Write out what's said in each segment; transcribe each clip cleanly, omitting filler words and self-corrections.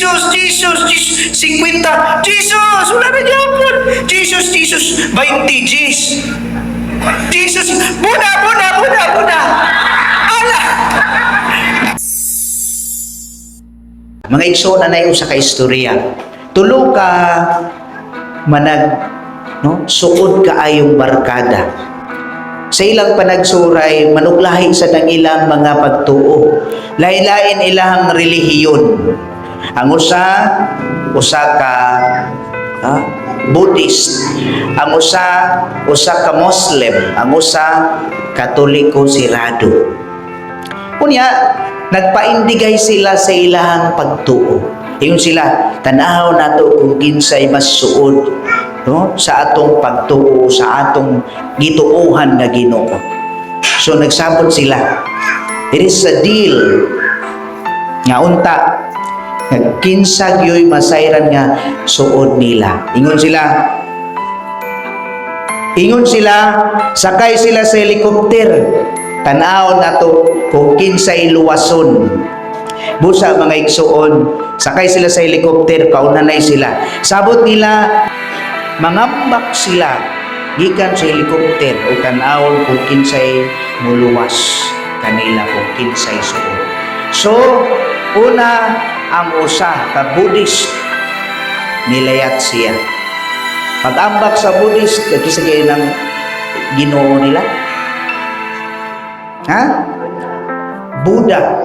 Jesus, Jesus, Jesus, 50, Jesus, wala na gyapon. Jesus, Jesus, 20, Jesus. Jesus, Buddha, Buddha, Buddha, Buddha. Ala! Mga igsoon, anay usa ka istorya. Tulo ka manag, no, suod kaayong barkada. Sa ilang panagsuray, manuglahi sa nang ilang mga pagtuo. Lain-lain ilang relihiyon. Ang usa, usa ka Buddhist. Ang usa, usa ka Muslim. Ang usa, Katoliko sirado. Unya, nagpaindigay sila sa ilang pagtuo. Ingon sila, "Tanaw nato kung kinsay mas suod, no, sa atong pagtuo, sa atong gituohan nga Ginoo." So nagsabot sila. It is a deal nga unta nga kinsa gyoy masayran nga suod nila. Ingon sila, sakay sila sa helicopter. "Tanaw nato kung kinsay luwason." Busa, mga igsuon, sakay sila sa helicopter, kaunanay sila. Sabot nila, mangambak sila gikan sa helicopter o tanawon kung kinsay muluwas kanila, kung kinsay suod. So, una, ang usa ka Buddhist, nilayat siya. Pag-ambak sa Buddhist, kinsa kay ng Ginoo nila? Ha? Buddha.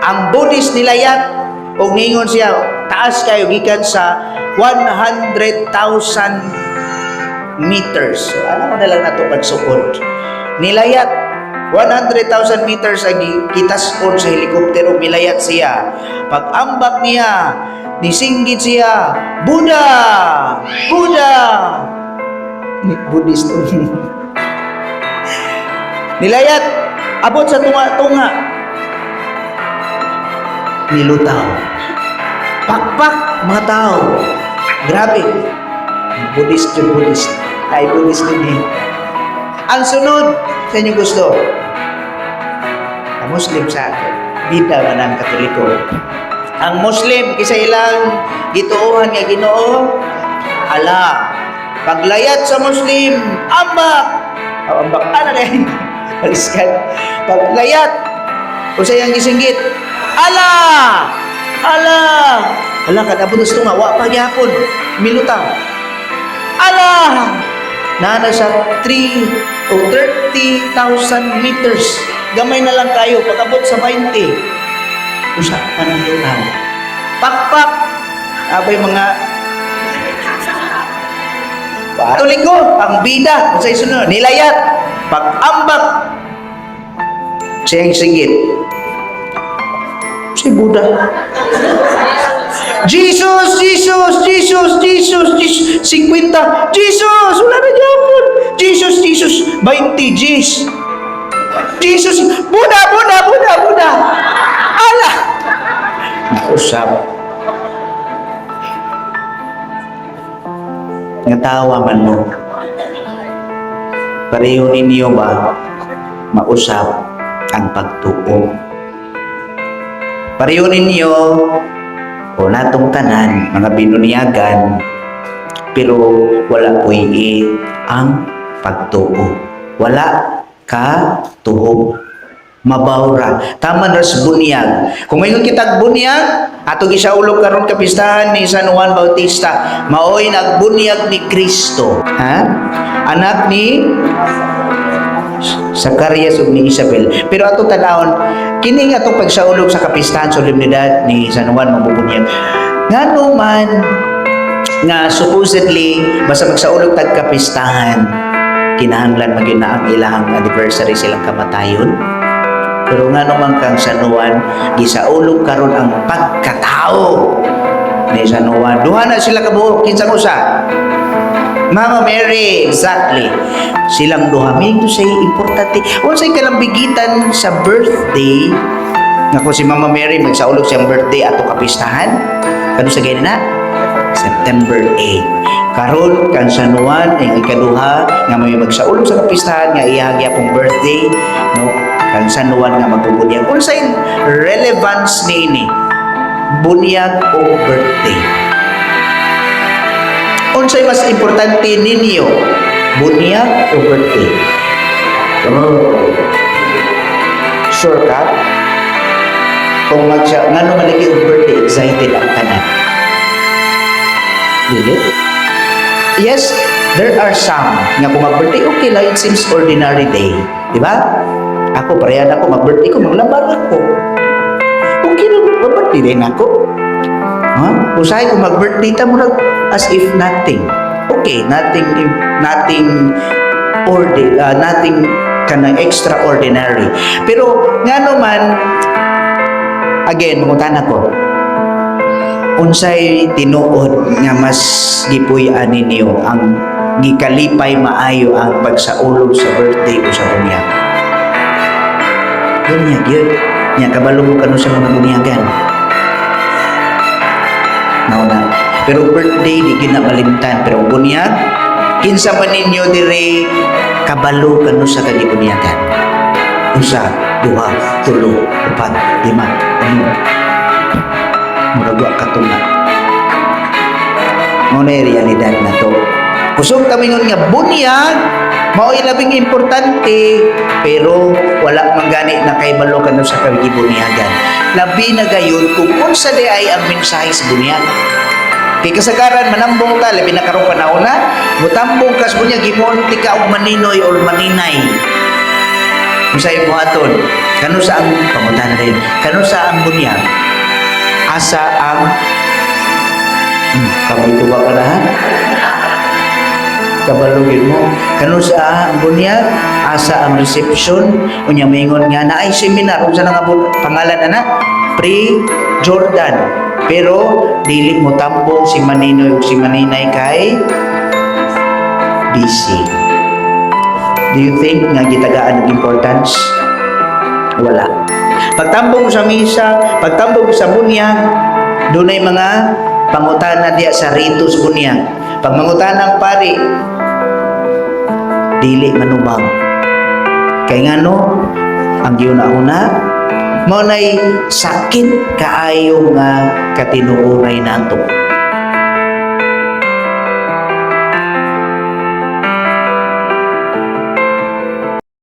Ang Buddhist nilayat og ningon siya, taas kayo, gikan sa 100,000 meters. So, alam mo na lang nato pagsuod. Nilayat 100,000 meters ang gitas-on sa helikoptero, milayat siya. Pag ambak niya, nisinggit siya, "Buddha! Buddha!" Buddhist. Nilayat, abot sa tunga-tunga. Nilutaw. Pakpak, mga tao. Grabe. Buddhist yung Buddhist. Ay, Buddhist din eh. Ang sunod, sa inyo gusto? Ang Muslim sa akin. Bida man ang Katoliko. Ang Muslim, kinsa ilang gituohan nga Ginoo? Ala. Paglayat sa Muslim, ambak! Oh, ambak. Ano na yun? Baliskan. Paglayat, unsay iyang gisinggit? "Ala! Ala!" Ala, kada abot sa tunga, wa pa gyapon. Milutaw. "Ala!" Nana sa 3 o 30,000 meters. Gamay na lang kayo. Pag-abot sa 20, usa pa nilutaw. Pakpak! Abay mga Katoliko, ang bida, sa sunod, nilayat, pag-ambak, siyang singgit, si Buddha. "Jesus, Jesus, Jesus, Jesus, Jesus, 50, Jesus, wala na gyapon. Jesus, Jesus, 20, Jesus. Jesus, Buddha, Buddha, Buddha, Buddha. Ala!" Usap. Nga tawa man mo. Pareho ninyo ba mausap ang pagtuo? Pareho ninyo o natong tanan, mga binunyagan, pero wala puy ang pagtuo. Wala ka tuhog. Mabawra. Tama ra sa bunyag. Kung ngayon kitag bunyag, ato gisaulog karon kapistahan ni San Juan Bautista, maoy nagbunyag ni Kristo. Ha? Anak ni Zacarias ug ni Isabel. Pero ato tanawon, kini nga atong pagsaulog sa kapistahan, solemnidad ni San Juan mabubunyag. Ngano man nga supposedly basta magsaulog tag kapistahan, kinahanglan magyud na ang ilang anniversary silang kamatayon? Pero nga naman kang San Juan, gisaulog karon ang pagkatao ni San Juan. Duha na sila kabuok, kinsang usa? Mama Mary, exactly. Silang duha. Meaning to say, importante. Unsay kalambigitan sa birthday, nga kung si Mama Mary magsaulog siyang birthday ato kapistahan, kano sa ganyan na? September 8. Karon kang San Juan ang ikaduha nga may magsaulog sa kapistahan nga iya gyapong birthday, no, kang San Juan nga magbubunyag. Unsay relevance niini? Bunyag o birthday? Unsay mas importante ninyo? Bunyag o birthday? Oh. Sure ka? Kung magsiya, ngano man lagi og birthday, excited ang tanan. Dili? Yes, there are some nga kung mag-birthday, okay lang, it seems ordinary day. Di ba? Ako, parehan ako, mag-birthday ko, maglabar ako. Okay lang, mag-birthday din ako. Ha? Usahay kung mag-birthday ta, murag as if nothing. Okay, nothing, nothing nothing kanang extraordinary. Pero ngano man, again, mangutana ko, unsay tinuod nga mas gipuy-an ninyo, ang gikalipay maayo, ang pagsaulog sa birthday o sa bunyag? Bunyag yun. Nya kabalo mo kano sa mga bunyagan. Mao na. Pero birthday, di gyud na malimtan. Pero bunyag, kinsa man ninyo dire kabalo kano sa kagibunyagan? Usa, duha, tulo, upat, lima, unom. Murag wa katunga. Mao na yung realidad na to. Kusog ta mingon nga bunyag mao'y labing importante, pero wala man gani na kaybalo kano sa kagibunyagan. Labi na gayud kung unsa di ay ang mensahe sa bunyag. Kay kasagaran manambong ta, labi na karong panahon na, mutambong ka sa bunyag, himuon ka og maninoy or maninay. Kung sa buhaton, kano sa ang pangutan rin, kano sa ang bunyag, asa ang kamituwa ka na ha? Kabalugin mo. Kano sa ang bunyag, asa ang reception, unya maingon nga naay seminar, unsa na nga pangalan ana? Pre Jordan. Pero dili mo tambong si Maninoy ug si Maninay kay busy. Do you think nga gitagaan og importance? Wala. Pagtambong sa misa, pagtambong sa bunyag, dunay mga pangutana diya sa ritos bunyag. Pag mangutana ang pari, dili manubag. Kay ngano, ang giuna-una, mao nay sakit kaayo nga katinuoray nato.